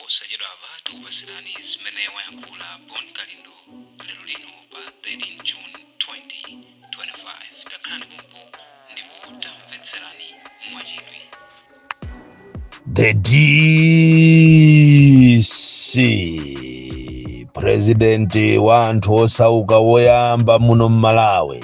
Posachedwapa tikupasirani zimene wayankhula Bon Kalindo lero lino pa 13 June 2025. Takhalani pompo ndipo tamvetserani mwachidwi. The DC, president wa anthu osauka woyamba muno mMalawi,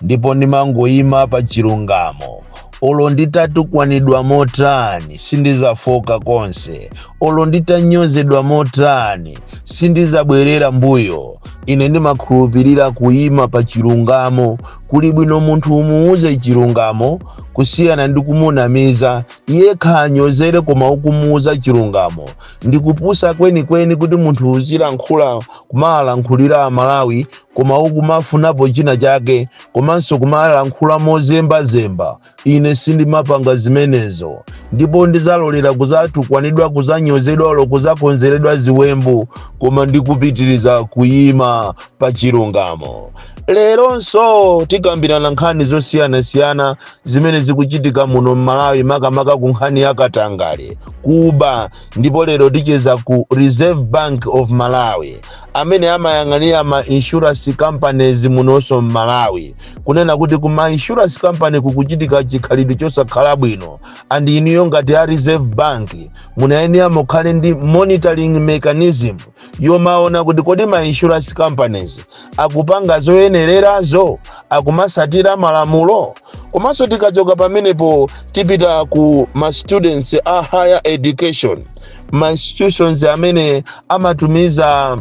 ndipo ndimangoyima pa chilungamo. Olo nditatukwanidwa motani, sindizafoka konse. Olo nditanyozedwa motani, sindizabwerera mbuyo. Ine ndimakhulupirira kuyima pa chilungamo. Kuli bwino munthu umuuze chilungamo kusiyana ndi kumunamiza. Yekha anyozere, koma ukumuuza chilungamo. Ndikupusa kwenikweni kuti munthu uzilankhula, kumalankhulira Amalawi, koma ukumafunapo china chake, komanso kumalankhula mozembazemba. Ine sindimapanga zimenezo, ndipo ndizalolera kuzatukwanidwa, kuzanyozedwa, olo kuzakonzeredwa ziwembu, koma ndikupitiriza kuyima pa chilungamo. Leronso tikambirana nkhani zosiyanasiyana zimene zikuchitika muno mMalawi, makamaka ku nkhani ya katangale, kuba. Ndipo lero ticheza ku Reserve Bank of Malawi, amene amayang'anira ma insurance companies munonso mMalawi, kunena kuti ku ma insurance company kukuchitika chikhalidwe chosakhala bwino, and inuyo ngati a Reserve Bank munayenera mukhale ndi monitoring mechanism yomaona kuti kodi ma insurance companies akupanga zoyenererazo, akumasatira malamulo. Komanso tikachoka pamenepo, tipita ku ma students a higher education, ma institutions amene amatumiza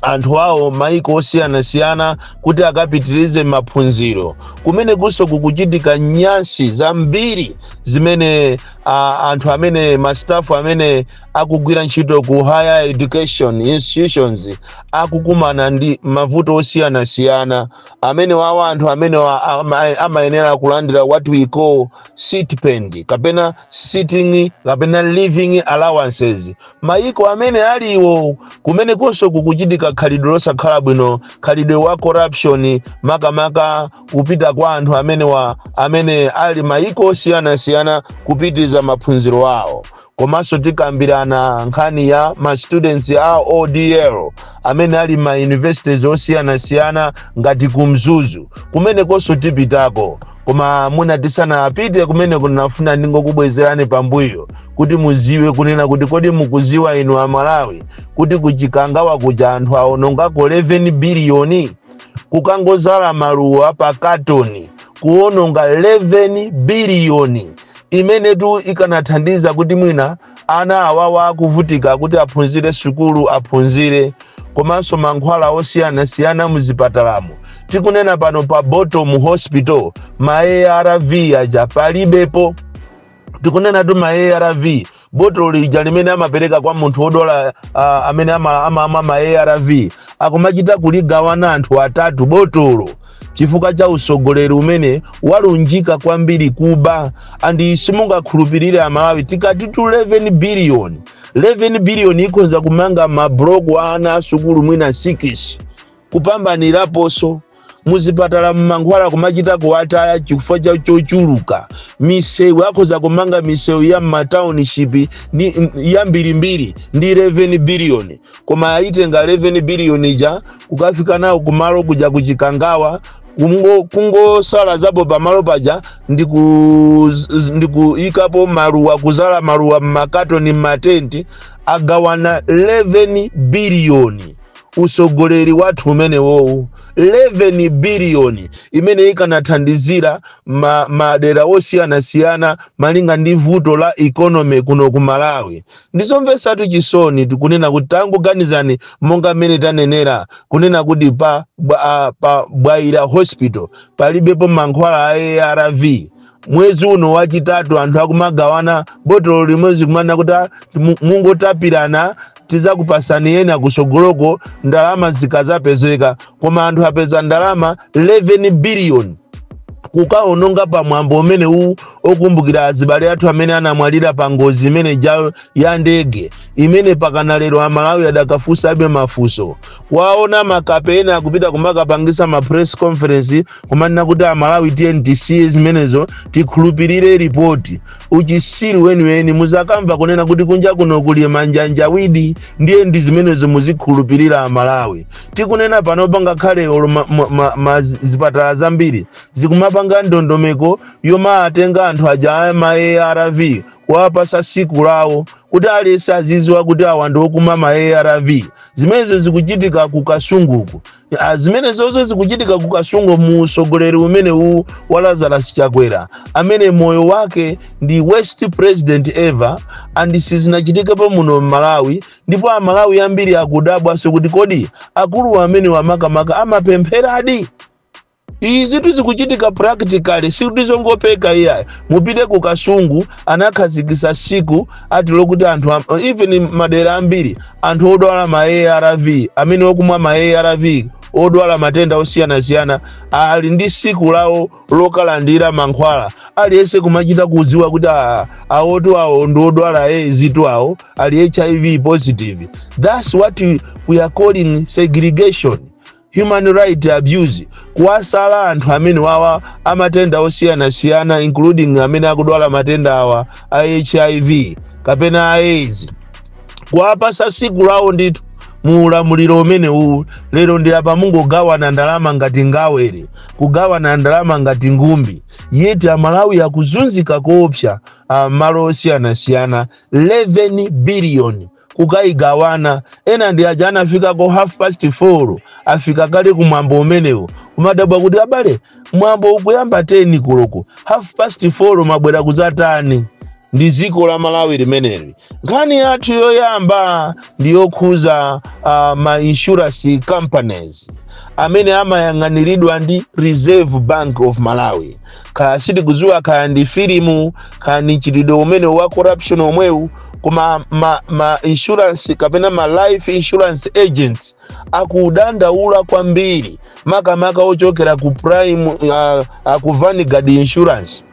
anthu awo maiko osiyanasiyana kuti akapitirize maphunziro. Kumene kunso kukuchitika nyansi zambiri zimene anthu amene, ma staff amene akugwira ntchito ku higher education institutions akukumana ndi mavuto osiyanasiyana. Amene wawa, anthu amene amayenera kulandira what we call stipend kapena sitting kapena living allowances maiko amene aliwo, kumene konso kukuchitika khalidwe losakhala bwino, khalidwe wa corruption, makamaka kupita kwa anthu amene wa amene ali maiko osiyanasiyana kupitiriza maphunziro awo. Komanso tikambirana nkhani ya ma students a ODL amene ali ma universities osiyanasiyana ngati ku Mzuzu. Kumene konso tipitako, koma muna tisanapite kumene, kunafuna ndingokubwezerani pambuyo kuti muziwe kunena kuti kodi mukuziwa inu Amalawi kuti kuChikangawa kuja anthu aonongako 11 biliyoni kukangozala maluwa pa katoni, kuononga 11 biliyoni imenetu ikanathandiza kuti mwina ana awawa akuvutika kuti aphunzire sukulu aphunzire, komanso mankhwala osiyanasiyana muzipatalamo? Tikunena pano, pa Bottom Hospital ma ARV aja palibepo. Tikunena tu ma ARV, botolo lija limene amapereka kwa munthu wodwala amene ama ma ARV, akumachita kuligawana anthu atatu botolo, chifukwa cha usogoleri umene walunjika kwambiri kuba. And simungakhulupirire Amalawi, tikati tu 11 billion, 11 billion ikhonza kumanga mabloku a ana asukulu mwina 6 kupambaniraponso. Muzipatala mmankhwala kumachita kuwataya chifukwa cha chochuluka. Misewu, akhoza kumanga misewu ya m'matownship ni yambirimbiri ndi 11 billion, koma ayitenga 11 billion ija kukafika nawo kumalo kuja kuChikangawa, kungosala zapo pamalo paja ndikuyikapo maluwa, kuzala maluwa mmakatoni, mmatenti. Agawana 11 biliyoni. Usogoleri wathu umenewowu, 11 biliyoni imene ikanathandizira madera osiyanasiyana malinga ndi vuto la economy kuno ku Malawi. Ndizomvesatu chisoni. Tikunena kuti tangoganizani, monga mmene tanenera kunena kuti pa Bwaira Hospital palibepo mankhwala a ARV. Mwezi uno wachitatu anthu akumagawana botolo limodzi, kumana kuti mungotapirana, tizakupasani ena kusogoloko ndalama zikazapezeka. Koma anthu apeza ndalama 11 billion. Kukaononga pamwambo umene uwu okumbukira azibale athu amene anamwalira pa ngozi imene ya ndege imene pakana lero Amalawi adakafunsabe mafunso. Kwaona makape ena akupita kumakapangisa ma press conference kumanena kuti, "Amalawi, tiye tisiye zimenezo, tikhulupirire ripoti." Uchisiru weniweni. Muzakamva kunena kuti kunja kuno kuli manjanjawidi, ndiye ndi zimenezo muzikhulupirira. Amalawi, tikunena panopa, ngakhale olo zipatala zambiri zikumapanga ndondomeko yomatenga anthu aja ama ARV, kuwapasa siku lawo kuti aliyense aziziwa kuti awa ndi okumwa ma ARV. Zimenezo zikuchitika ku Kasunguku. Zimene zonse zikuchitika ku Kasungu mu usogoleri umene uwu wa Lazarus Chakwera, amene moyo wake ndi worst president ever, and sizinachitikepo muno m'Malawi. Ndipo Amalawi ambiri akudabwanso kuti kodi akulu amene wamakamaka amapempheradi? Izi tizikuchitika practically, sikutizongopeka iyayi. Mupite ku Kasungu, anakhazikisa siku ati lokuti anthu even madera ambiri, anthu odwala ma ARV, amene okumwa ma ARV, odwala matenda osiyanasiyana, ali ndi siku lawo lokalandira mankhwala. Aliyense kumachita kudziwa kuti awotu awo ndi odwala AIDS, tu awo ali HIV positive. That's what we are calling segregation, human right abuse, kuwasala anthu amene wawa amatenda osiyanasiyana, including amene akudwala matenda awa a HIV kapena a AIDS, kuwapasa siku lawo ndithu mu ulamuliro umene uwu. Lero ndi apa mungogawana ndalama ngati ngawere, kugawana ndalama ngati ngumbi, yeti Amalawi akuzunzika koopsa malo osiyanasiyana. 11 billion kukayigawana. Ena ndi aja anafikako 4:30, afika kale kumwambo umenewo. Kumadabwa kuti, abale, mwambo ukuyamba 10 koloko, 4:30 mabwera kuzatani? Ndi dziko la Malawi limeneli. Nkhani yathu yoyamba ndi yokhuza ma insurance companies amene amayang'aniridwa ndi Reserve Bank of Malawi. Kaya sitikudziwa, kaya ndi filimu, kaya ndi mchitidwe umene wa corruption omwewu, koma ma insurance kapena ma life insurance agents akudandaula kwambiri, makamaka ochokera ku Prime, ku Vanguard Insurance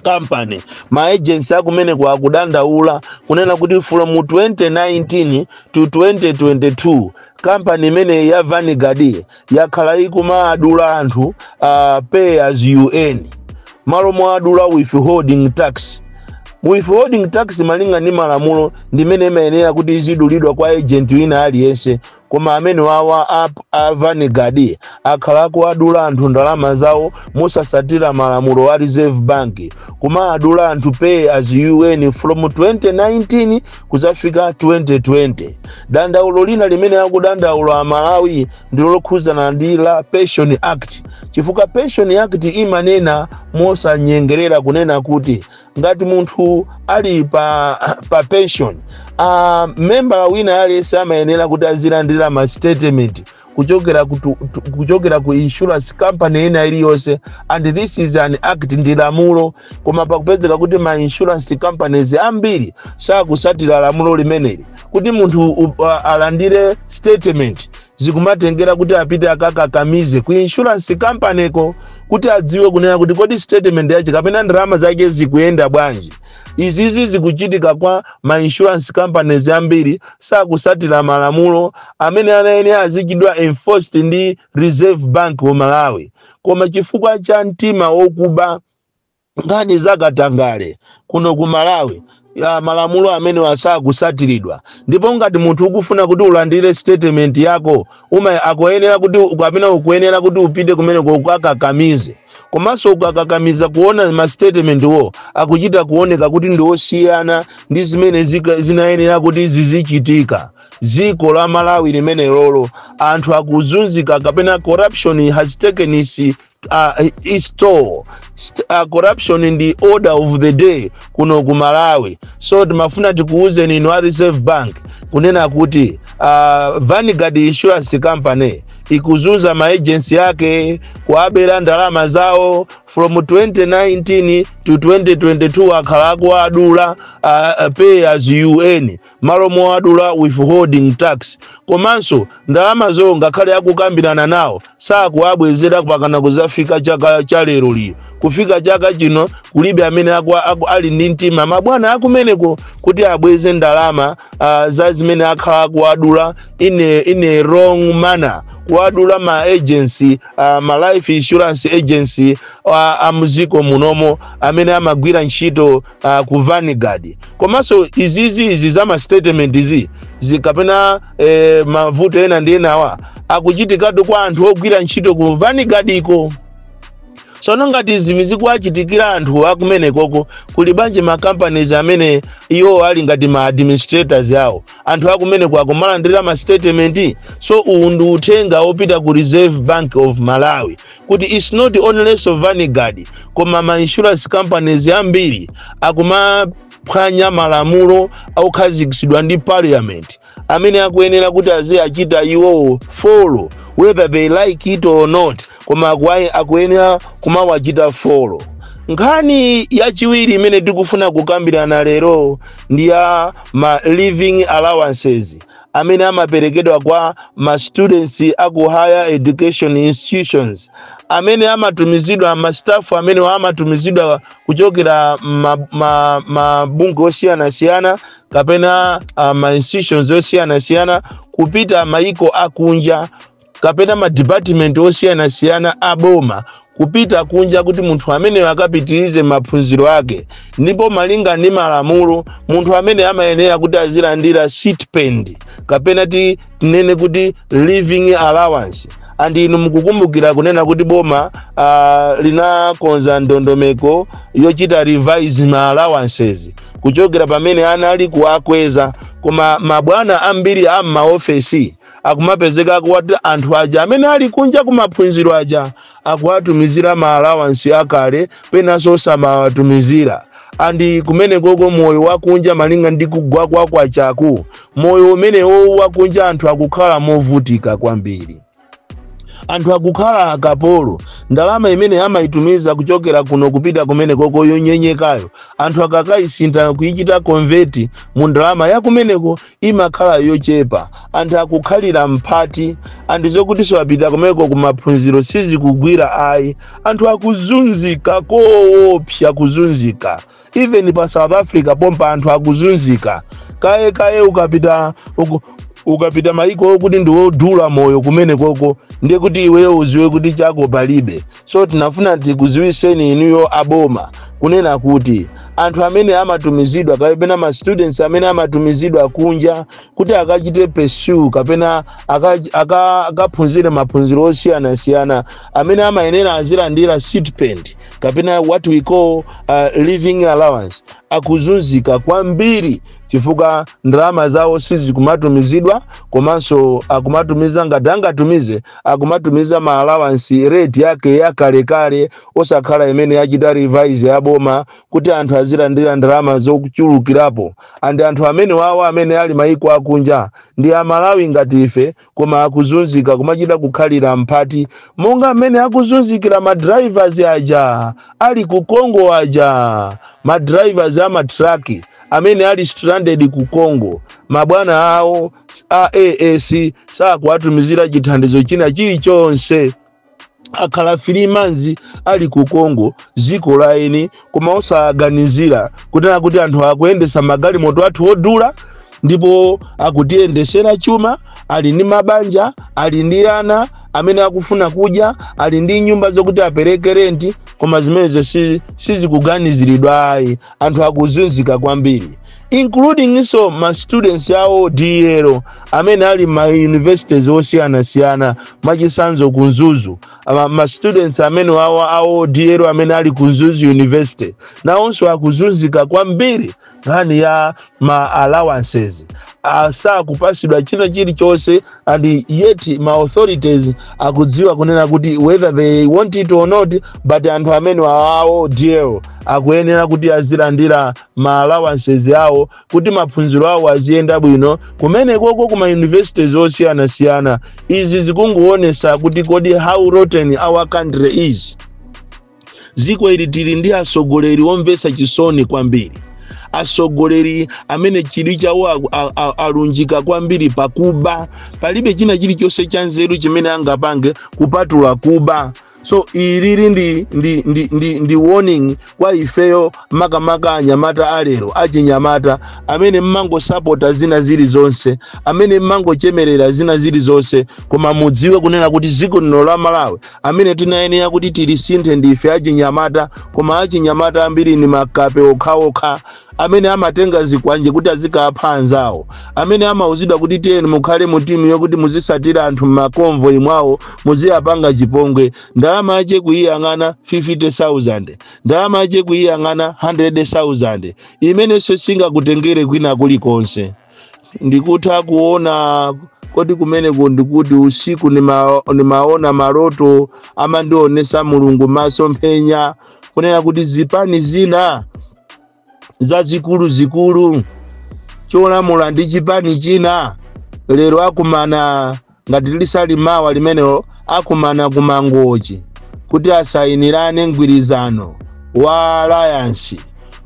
Company. Ma agents akumeneko akudandaula kunena kuti from 2019 to 2022, kampani imene ya Vanguard yakhala ikumadula anthu pay as you earn, malo mwadula withholding tax. Withholding tax, malinga ndi malamulo, ndimene imayenera kuti izidulidwa kwa agent wina aliyense, koma amene wawa a Vanguard akhala akuadula anthu ndalama zawo mosasatira malamulo a Reserve Bank, koma adula anthu pay as you earn from 2019 kuzafika 2020. Dandaulo lina limene akudandaula Amalawi ndi lokhuzana ndi la Pension Act, chifukwa Pension Act imanena mosanyengerera kunena kuti ngati munthu ali pa pension, member wina aliyense amayenera kuti azilandira ma statement kuchokera ku insurance company ina iliyonse, and this is an act, ndi lamulo. Koma pakupezeka kuti ma insurance companies ambiri sakusatira lamulo limeneli. Kuti munthu alandire statement, zikumatengera kuti apite akakakamize ku insurance company ko kuti adziwe kunena kuti kodi statement yache kapena ndalama zake zikuyenda bwanji. Izizi zikuchitika kwa ma insurance companies ambiri, sakusatira malamulo amene anayenera azichidwa enforced ndi Reserve Bank of Malawi. Koma chifukwa cha mtima wokuba, nkhani zakatangale kuno ku Malawi, ya malamulo amene wasakusatiridwa. Ndipo ngati munthu ukufuna kuti ulandire statement yako, uma akuyenera kuti kapena ukuyenera kuti upite kumene ukakakamize. Komanso ukakakamiza kuona ma statement wo, akuchita kuoneka kuti ndi osiyana ndi zimene zinayenera kuti zizichitika. Dziko la Malawi limene lolo anthu akuzunzika, kapena corruption has taken its toll. Corruption ndi order of the day kuno ku Malawi. So timafuna tikuwuzeni inu a Reserve Bank kunena kuti Vanguard Insurance Company ikuzunza ma agency yake, kuabera ndalama zawo from 2019 to 2022. From 2019 to 2022 akhala akuwadula pay as you earn malo mowadula withholding tax. Komanso ndalamazo, ngakhale akukambirana nawo, sakuwabwezera pakana kuzafika chaka cha lero liyo. Kufika chaka chino kulibe amene ali ndi mtima, mabwana akumeneko, kuti abweze ndalama za zimene akhala akuwadula in a wrong manner, kuwadula ma agency, ma life insurance agency amuziko munomo amene amagwira ntchito ku Vanguard. Komanso izizi, izi za ma statement izi zikapena mavuto ena ndi enawa akuchitikatu kwa anthu ogwira ntchito ku Vanguard iko. Tsono ngati izi zikuwachitikira anthu akumenekoko, kuli bwanji ma companies amene iwo ali ngati ma administrators awo? Anthu akumeneko akumalandira ma statement. So uwu ndi uthenga wopita ku Reserve Bank of Malawi kuti it's not only so Vanguard, koma ma insurance companies ambiri akumaphwanya malamulo okhazikitsidwa ndi Parliament amene akuyenera kuti aziachita iwowo follow whether they like it or not, koma akuyenera kumawachita follow. Nkhani yachiwiri imene tikufuna kukambirana lero ndi ya ma living allowances amene amaperekedwa kwa ma students aku higher education institutions amene amatumizidwa, ma staff amene amatumizidwa kuchokera mabungwe osiyanasiyana kapena ma institutions osiyanasiyana kupita maiko akunja, kapena ma department osiyanasiyana aboma kupita kunja kuti munthu ameneyo akapitirize maphunziro ake. Ndipo malinga ndi malamulo, munthu amene amayenera kuti azilandira stipend kapena tinene kuti living allowance. And inu mukukumbukira kunena kuti boma linakonza ndondomeko yochita revise ma allowances kuchokera pamene anali kuwakweza, koma mabwana ambiri a maofesi akumapezeka kuwati anthu aja amene ali kunja kumaphunziro aja akuwatumizira ma allowance akale, penanso osamawatumizira. And kumene koko moyo wakunja, malinga ndi kugwa kwa kwachaku, moyo umenewo wakunja anthu akukhala movutika kwambiri, anthu akukhala akapolo. Ndalama imene amayitumiza kuchokera kuno kupita kumene koko yonyenyekayo, anthu akakayisintha kuyichita convert mu ndalama ya kumeneko, imakhala yochepa. Anthu akukhalira mphati, anthu zokutinso apita kumeneko kumaphunziro sizikugwira ayi. Anthu akuzunzika koopsa, kuzunzika. Even pa South Africa pompa anthu akuzunzika kaye kaye. Ukapita maiko okuti ndiwodula moyo kumene koko, ndiye kuti iweyo uziwe kuti chako palibe. So tinafuna tikuziwiseni inuyo aboma kunena kuti anthu amene amatumizidwa kapena ma students amene amatumizidwa kunja kuti akachite pursue kapena akaphunzire maphunziro osiyanasiyana, amene amayenera azilandira stipend kapena what we call living allowance, akuzunzika kwambiri chifukwa ndalama zawo sizikumatumizidwa. Komanso akumatumiza, ngati angatumize, akumatumiza ma allowance rate yake yakalekale, osakhala imene yachita revise ya boma kuti anthu azilandira ndalama zochulukirapo. And anthu amene wawo amene ali maiko akunja ndi Amalawi ngati ife, koma akuzunzika, kumachita kukhalira mphati, monga amene akuzunzikira ma drivers aja ali ku Congo aja, ma drivers amatraki amene ali stranded ku Congo. Mabwana awo a AAC sakuwatumizira chithandizo china chilichonse. Akhala 3 months ali ku Congo, ziko la eni, koma osaganizira kunena kuti anthu akuyendesa magalimoto athu odula ndipo akutiyendesera chuma, ali ndi mabanja, ali ndi ana amene akufuna kudya, ali ndi nyumba zokuti apereke renti, koma zimenezo sizikuganiziridwa ayi. Anthu akuzunzika kwambiri, including so ma students awo DL amene ali ma universities osiyanasiyana. Mwachisanzo, ku Mzuzu, ma students amene wawo awo DL amene ali ku Mzuzu University nawonso akuzunzika kwambiri. Nkhani ya ma allowances, asakupasidwa china chilichonse, and yet ma authorities akudziwa kunena kuti whether they want it or not, but anthu amene awo DL akuyenera kuti azilandira ma allowances awo kuti maphunziro awo aziyenda bwino kumene koko kuma universities osiyanasiyana. Izi zikungoonesa kuti kodi how rotten our country is. Dziko ili tili ndi atsogoleri omvetsa chisoni kwambiri, atsogoleri amene chidwi chawo alunjika kwambiri pakuba. Palibe china chilichonse cha nzeru chimene angapange kupatula kuba. So ilili ndi warning kwa ifeyo, makamaka anyamata alero, achinyamata amene mmangosapota zina zilizonse, amene mmangochemerera zina zilizonse. Koma mudziwe kunena kuti dziko lino la Malawi, amene tinayenera kuti tilisinthe ndife achinyamata, koma achinyamata ambiri ni makape okhaokha amene amatenga zikwanje kuti azikapha anzawo, amene amauzidwa kuti tiyeni mukhale mu timu yokuti muzisatira anthu mma convoy mwawo, muziyapanga chipongwe. Ndalama yache kuiyang'ana 50,000, ndalama yache kuiyang'ana 100,000, imenenso singakutengere kwina kulikonse. Ndikutha kuona kodi kumeneko ndikuti usiku nimaona maloto, amandionesa Mulungu masomphenya kunena kuti zipani zina zazikulu zikulu cholamula ndi chipani china lero akumana, ngati lisali mawa limenelo, akumana kumangochi kuti asayinirane mgwirizano wa alliance.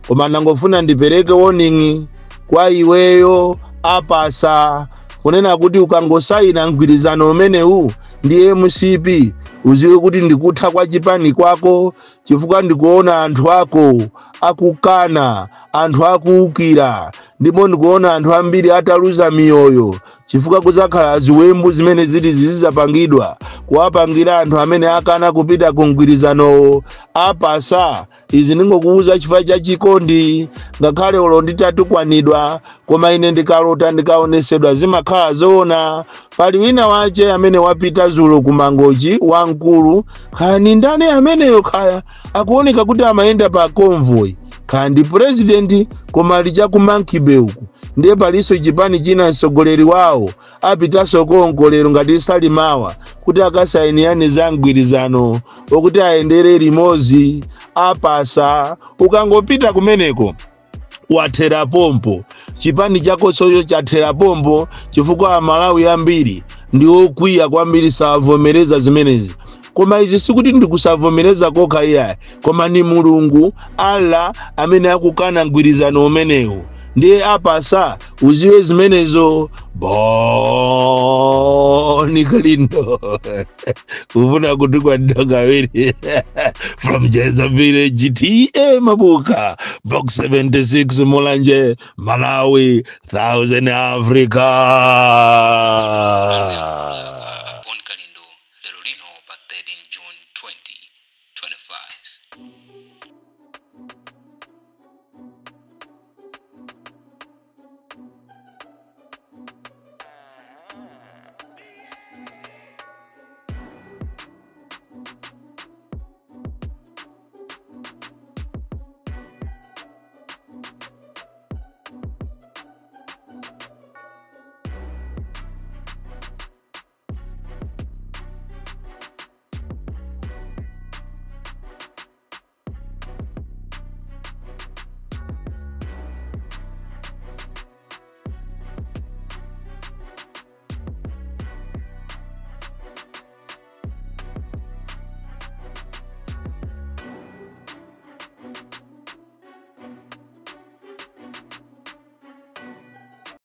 Koma ndangofuna ndipereke warning kwa iweyo apasa, kunena kuti ukangosayina mgwirizano umenewu ndi MCP, uziwe kuti ndikutha kwa chipani kwako, chifukwa ndikuona anthu ako akukana, anthu akuukira, ndipo ndikuona anthu ambiri ataluza miyoyo, chifukwa kuzakhala ziwembu zimene ziti zizapangidwa kuwapangira anthu amene akana kupita ku mgwirizanowo. Apasa, izi ndingokuuza chifukwa cha chikondi. Ngakhale olo nditatukwanidwa, koma ine ndikalota, ndikaonesedwa, zimakhala zoona. Pali wina wache amene wapita zulo ku Mangochi, wamkulu, kaya ni ndani ameneyo, kaya akuoneka kuti amayenda pa convoy, kaya ndi president, koma ali cha ku Monkey Bay uku. Ndiye palinso chipani china, mtsogoleri wawo apitanso konko lero ngati sali mawa kuti akasayinirane za mgwirizano wokuti ayendere limodzi. Apasa, ukangopita kumeneko wathera pompo, chipani chakosocho chathera pompo, chifukwa Amalawi ambiri ndi okwiya kwambiri, savomereza zimenezi. Koma izi sikuti ndikusavomereza kokha iyayi, koma ni Mulungu Allah amene akukana mgwirizano umenewu. Ndiye apasa, uziwe zimenezo. Boni Kalindo, kufuna kutukwanidwa kawiri, from Jeza Village, T/A Mabuka, Box 76, Mulanje, Malawi, Southern Africa.